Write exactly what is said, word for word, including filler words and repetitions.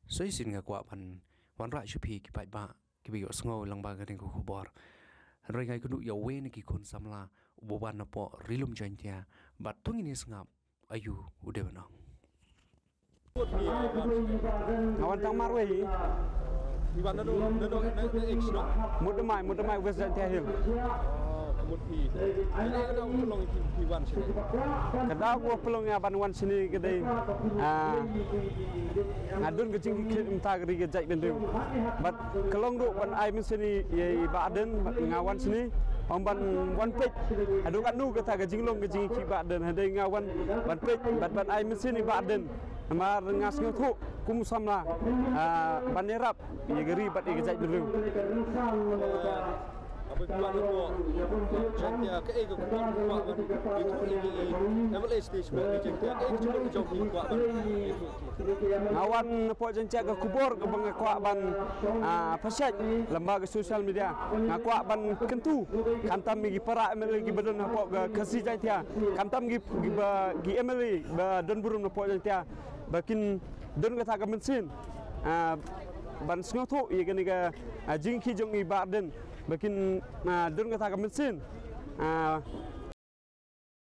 Shisien nga kwah ban wanrah sha phi ki paidbah kiba ïohsngew lyngba kane ka khubor. Hynrei nga ïakynduh ïa uwei na ki khun samla uba wan napoh Ri Lum Jaiñtia bad to ngin ïa sngap aïu u dei ban ong. Nga wan tang marwei. Mut Damai, Mut Damai West Jaiñtia Hills. Ka daw kaba pynlong ïa nga ban wan shane ka dei, ah, nga don ka jingkitkhlieh mynta ka ri ka jaitbynriew. Bad ka long ruh ban ai mynsiem ïa i Bah Ardent, bad nga wan shane ong ban wan peit haduh katno kata ka jinglong ka jingkitkhlieh Bah Ardent. Hynrei nga wan ban peit bad ban ai mynsiem ïa i Bah Ardent. Namar nga sngewthuh kum u samla, ah, ban ïarap ïa ka ri bad ïa ka jaitbynriew. Nga wan napoh Jaiñtia ka khubor kaba nga kwah ban, ah, pynshai lyngba ka social media. Nga kwah ban kyntu khamtam ïa ki para M L A kiba don hapoh ka Khasi Jaiñtia, khamtam ki, kiba, ki M L A ba don burom napoh Jaiñtia ba kin don kata ka mynsiem, ah, ban sngewthuh ïa kane ka, ah, jingkitkhlieh jong i Bah Ardent, ba kin, ah, don kata ka mynsiem, ah,